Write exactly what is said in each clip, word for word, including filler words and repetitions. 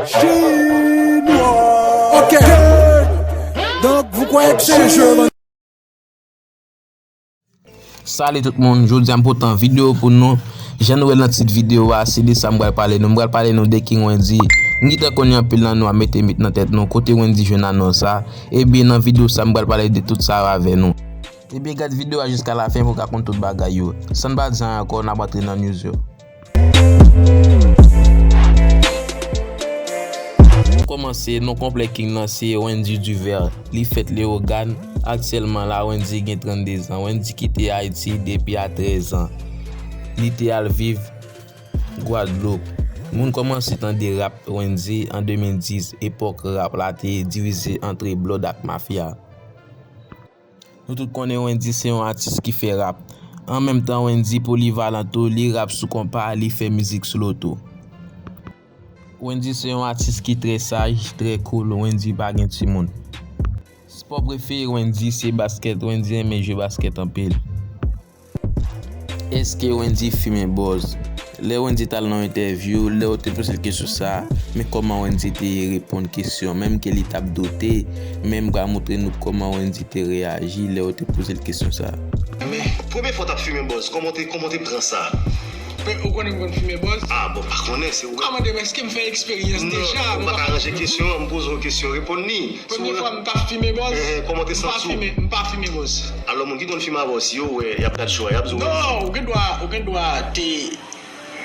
Chinois. Ok. Donc, vous croyez que c'est un jeu, man? Salut tout moun, jodi a m pote yon videyo pou nou. Jan nou wè l nan tit videyo a, se de sa m pral pale nou. M pral pale nou de King Wendy. M gentan konnen anpil nan nou ap mete mit nan tèt nou kote Wendy jwenn anons sa. Ebyen, nan videyo sa, m pral pale de tout sa yo avè nou. Ebyen, gad videyo a jiska lafen pou w ka konn tout bagay yo. San n pa di anyen ankò, n ap antre nan news yo. Nou kòmanse, non konplè King nan se Wendy Duvert. Li fèt Leyogàn. Aktyèlman la, Wendy gen trannde zan. Wendy kite Ayiti depi a trèz an. Li te al viv Gwadloup. Moun kòmanse tande rap Wendy an de mil dis, epòk rap la te divize ant Blood ak Mafya. Nou tout konnen Wendy se yon atis ki fè rap. An menm tan, Wendy polivalan tou, li rap sou konpa, li fè mizik slow tou. Wendy se yon atis ki trè saj, trè cool, Wendy pa gen timoun. Spò prefere Wendy se baskèt, Wendy renmen jwe baskèt anpil. Èske Wendy fimen bòz? Lè Wendy t al nan yon entèvyou, lè yo te poze l kesyon sa, men kòman Wendy te reponn kesyon, menm ke li t ap doute, men m pral montre nou kòman Wendy te reyaji lè yo te poze l kesyon sa. Men, premye fwa w t ap fimen bòz, kòman w te, kòman w te pran sa? Ou konnen m konn fimen bòz? Ah, bon, pa konnen, se ou. Kòman de, èske m fè eksperyans deja? Non, ou pa ka ranje kesyon an, m poze w kesyon, reponn li. Premye fwa m t ap fimen bòz, eh, eh, kòman w te santi w? M pa fimen, m pa fimen bòz. Alò, moun ki konn fimen avè w, si yo wè, y ap gad show a, y ap di w. Non, ou gen dwa, ou gen dwa te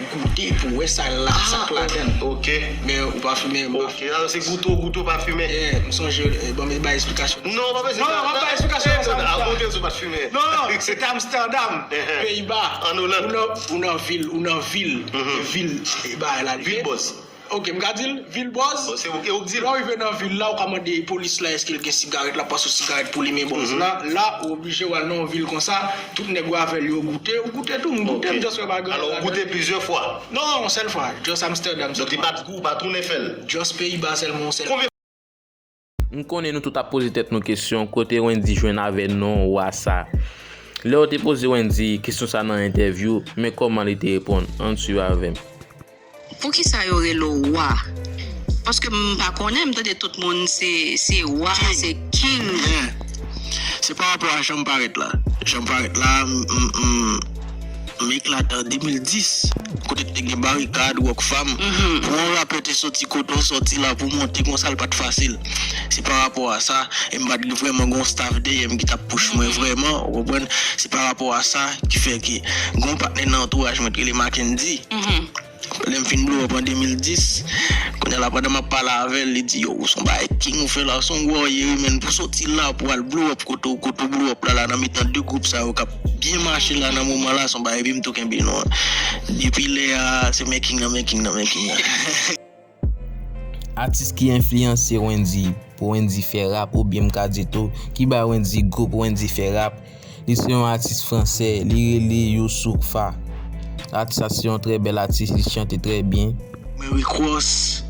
goute pou wè sa la, sa k ladan l. Ah, ok. Men ou pa fimen, m pa fimen. Ok, alò se goute w goute, w pa fimen. Yeah, m sonje, eh, bon, men bay eksplikasyon. Non, w pa bezwen. Non, w pa bay eksplikasyon sa. Ah, ou te di w pa t fimen. Non, se te Amsterdam, eh, eh, Peyiba. An Oland. Ou nan, ou nan vil, ou nan vil, mhm, vil, eh, bagay la, vil bòz. Ok, m ka di l, vil bòz. Bon, se ou, e ou k di l. Lè w rive nan vil la, ou ka mande polis la èske l gen sigarèt, l ap pase w sigarèt pou limen bòz la. Mhm. La, ou oblije w al nan yon vil konsa, tout nèg ou avè l yo goute, ou goute tou, m goute, m just wè bagay la. Alò, ou goute plizyè fwa? Non, yon sèl fwa, just Amsterdam sèlman. Donk, li pa t gou, ou pa tounen fè l? Just Peyiba sèlman, yon sèl fwa. M konnen nou tout ap poze tèt nou kesyon, kote Wendy jwenn avè non wa sa? Lè yo te poze Wendy kesyon sa nan entèvyou, men kòman li te reponn. Ann swiv avè m. Poukisa yo rele w wa? Paske m pa konnen, m tande tout moun se, se wa, se king. Yeah. Se pa rapò a jan m parèt la. Jan m parèt la, m, m, m, m eklate an de mil dis, kote te gen Barikad, Rockfam. Mhm. Pou yon rapè te soti kote w soti la, pou monte konsa, l pa t fasil. Se pa rapò a sa, e m pa t vrèman gen yon staff dèyè m ki t ap push mwen vrèman, ou konprann? Se pa rapò a sa ki fè ke gen yon patnè nan antouraj mwen ki rele Mackendy. Mhm. Lè m fin blow up an de mil dis, kounye a la, pandan m ap pale avè l, li di, "Yo, ou se yon bagay king ou fè la, se yon gwo ye wi, men pou soti la, pou al blow up kote w, kote w blow up la, la, nan mitan de gwoup sa yo k ap byen mache la nan moman la, se yon bagay epi m tou kenbe non." Depi lè a, se men king nan, men king nan, men king nan. Atis ki enfliyanse Wendy, pou Wendy fè rap, oubyen m ka di tou, ki bay Wendy gou pou Wendy fè rap, li se yon atis fransè, li rele Youssoupha. Atis sa se yon trè bèl atis, li chante trè byen. Mwen Rick Ross,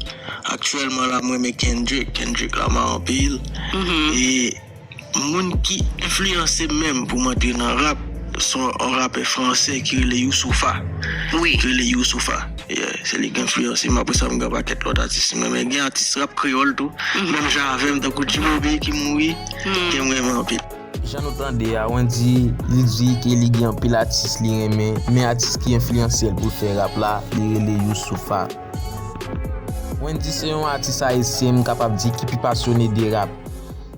aktyèlman la, mwen renmen Kendrick, Kendrick Lamar anpil. Mhm. E moun ki enfliyanse m menm pou m antre nan rap, se yon rapè fransè ki rele Youssoupha. Wi. Ki rele Youssoupha. Yeah, se li ki enfliyanse m. Apre sa, m gen yon pakèt lòt atis m renmen. Gen atis rap kreyòl tou. Mhm. Menm jan avè m, tankou G-Mobi ki mouri, mhm, ke m renmen anpil. Jan nou tande a, Wendy, li di ke li gen anpil atis li renmen, men atis ki enfliyanse l pou l fè rap la, li rele Youssoupha. Wendy se yon atis ayisyen, m kapab di, ki pi pasyone de rap.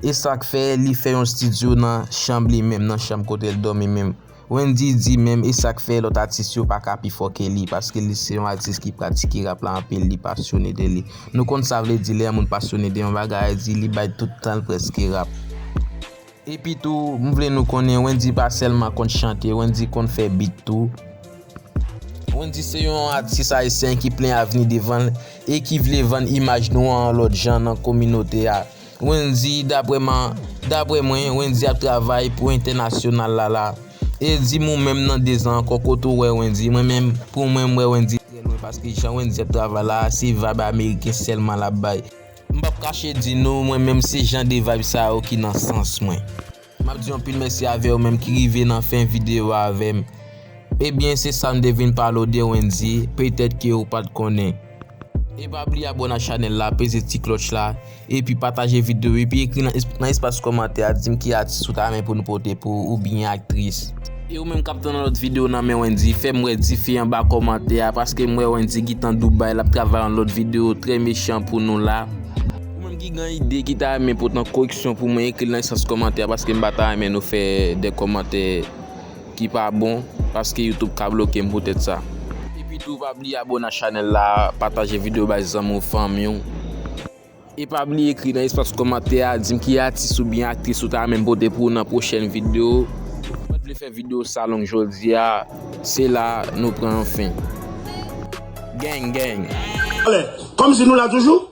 E sa k fè li fè yon estidyo nan chanm li menm, nan chanm kote l dòmi menm. Wendy di menm, e sa k fè lòt atis yo pa ka pi fò ke li, paske li se yon atis ki pratike rap la anpil, li pasyone de li. Nou konn sa vle di lè yon moun pasyone de yon bagay, di li bay tout tan l prèske rap. Epi tou, m vle nou konnen Wendy pa sèlman konn chante, Wendy konn fè beat tou. Wendy se yon atis ayisyen ki plen avni devan l e ki vle vann imaj nou an yon lòt jan nan kominote a. Wendy, daprè m, daprè mwen, Wendy ap travay pou entènasyonal la la. E di m ou menm nan de zan ankò, kote w wè Wendy? Mwen menm, pou mwen, m wè Wendy trè lwen, paske jan Wendy ap travay la, se vibe ameriken sèlman l ap bay. M p ap kache di nou, mwen menm se jan de vibe sa yo ki nan sans mwen. M ap di anpil mèsi avè w menm ki rive nan fen videyo a avè m. Ebyen, se sa m te vin pale w de Wendy, petèt ke ou pa t konnen. E pa bliye abòne ak chanèl la, peze ti klòch la, epi pataje videyo, epi ekri nan, nan espas kòmantè a, di m ki atis ou ta renmen pou nou pote pou ou, oubyen aktris. E ou menm k ap tann yon lòt videyo nan men Wendy, fè m wè dife anba kòmantè a, paske m wè Wendy gentan Dubai, l ap travay yon lòt videyo trè mechan pou nou la. Ou menm ki gen ide ki ta renmen pote yon koreksyon pou mwen, ekri l nan espas kòmantè a, paske m pa ta renmen nou fè de kòmantè ki pa bon, paske YouTube ka bloke m poutèt sa. Epi tou, pa bliye abòne ak chanèl la, pataje videyo bay zanmi w, fanmi w. E pa bliye ekri nan espas kòmantè a, di m ki atis oubyen aktris ou ta renmen m pote pou ou nan pwochèn videyo. Mwen t vle fè videyo sa long jodi a, se la nou pran anfen. Gang, gang. Kòmsi nou la toujou?